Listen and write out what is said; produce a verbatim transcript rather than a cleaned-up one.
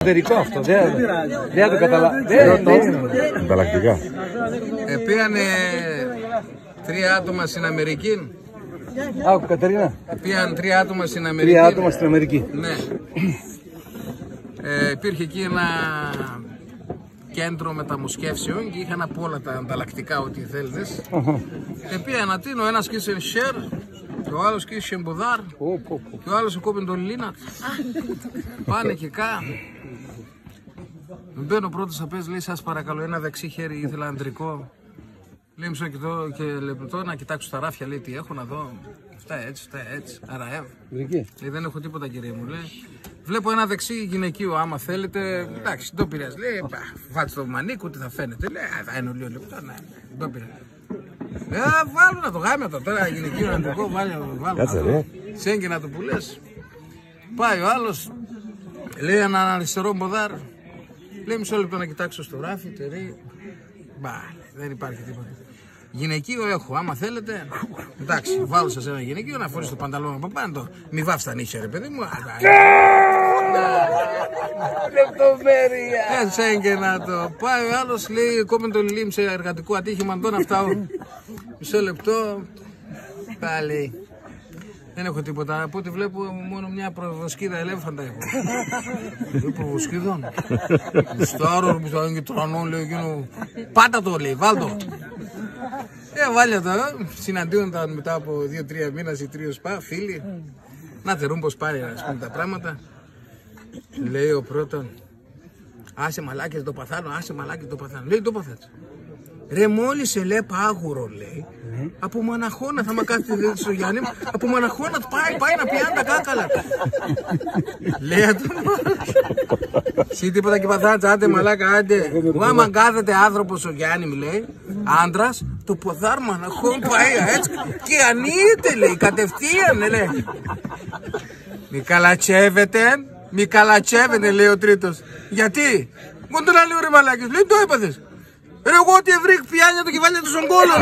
Εσωτερικό αυτό, δεν, δεν το καταλαβαίνω. Ανταλλακτικά. Επήγανε τρία άτομα στην Αμερική. Άκου, Κατερίνα. Επήγαν τρία άτομα στην Αμερική. Τρία άτομα στην Αμερική. Ναι. Ε, υπήρχε εκεί ένα κέντρο μεταμοσχεύσεων και είχαν από όλα τα ανταλλακτικά, ό,τι θέλεις. Αχα. Επήγαν ατείν', ο ένας κοίτ'σε σερ, και ο άλλος κοίτ'σε ποδάρ', Ω, πω, πω. Και ο άλλος εκόπεν το λιλίν ατ'. Πάνε και κα. Μπαίνω πρώτος απέσ', λέει: «Σας παρακαλώ, ένα δεξί χέρι, ήθελα ανδρικό». Λέει: «Μισό, κοιτώ και λεπτό, να κοιτάξω τα ράφια», λέει, «τι έχω, να δω. Αυτά έτσι, αυτά έτσι. Αραεύ'». Βρήκε. Λέει: «Δεν έχω τίποτα, κύριε μου», λέει. «Βλέπω ένα δεξί γυναικείο, άμα θέλετε». «Εντάξει, δεν πειράζει», λέει. «Πα, βάτ' το μανίκ', ούτε θα φαίνεται», λέει. «Α, θα είναι λίγο λεπτό, ναι, ναι, δεν πειράζει». «Ε, βάλω να το γάμια το τώρα, γυναικείο, ανδρικό, βάλω, βάλω». Κάτσε, να το, ρε. Σέγγεν ατο που λες. Πάει ο άλλος, λέει: «Έναν αριστερό ποδάρ'». Λέει: «Μισό λεπτό να κοιτάξω στο ράφι, τερί. Μπα, δεν υπάρχει τίποτα. Γυναικείο έχω, άμα θέλετε. Εντάξει, βάλω σας ένα γυναικείο, να φορείς το πανταλόν από πάνω. Μη βάφεις τα νύχια, ρε παιδί μου». Λεπτομέρεια. Έσεν και να το. Πάει ο άλλος, λέει: «Κόπεν το λιλί μ' σε εργατικό ατύχημα, ντο να ευτάω». Μισό λεπτό. Πάλι. «Δεν έχω τίποτα. Από ό,τι βλέπω, μόνο μια προβοσκίδα ελέφαντα έχω». «Λέει: «Προβοσκίδα; Μουστάρω, που θα είναι και τρανό», λέει εκείνο. «Πάτα το», λέει, «βάλ' το». Ε, βάλ' ατο, ε. Συναντιούνταν μετά από δύο-τρία μήνας οι τρεις σπα, φίλοι. Να τερούν πώς πάνε, ας πούμε, τα πράγματα. Λέει ο πρώτον: «Άσε, μαλάκες, ντο παθάνω, άσε, μαλάκες, ντο παθάνω». Λέει: «Ντο παθάτε?» «Ρε, μόλις ελέπ' άγουρο», λέει, «από μαναχώνα, θα μ' ακάθεται, λέει, στο γιάνι μ', από μαναχώνα πάει, πάει να πιάν' τα κάκαλα». Λέει ατο: «Εσύ τίποτα 'κι παθάτς, άντε, μαλάκα, άντε. Άμα κάθεται άνθρωπος στο γιάνι μ'», λέει, «άντρας, το ποδάρ' μ' μαναχών πάει έτσι και ανοίγεται», λέει, «κατευθείαν», λέει. «Μη καλατσεύετε, μη καλατσεύετε», λέει ο τρίτος. «Γιατί?» «Μόν ντο να λέω, ρε μαλάκες», λέει, «ντο έπαθες?» «Ρε, εγώ, ό,τι ευρήκ' πιάν' ατο και βάλ' ατο σον κώλον».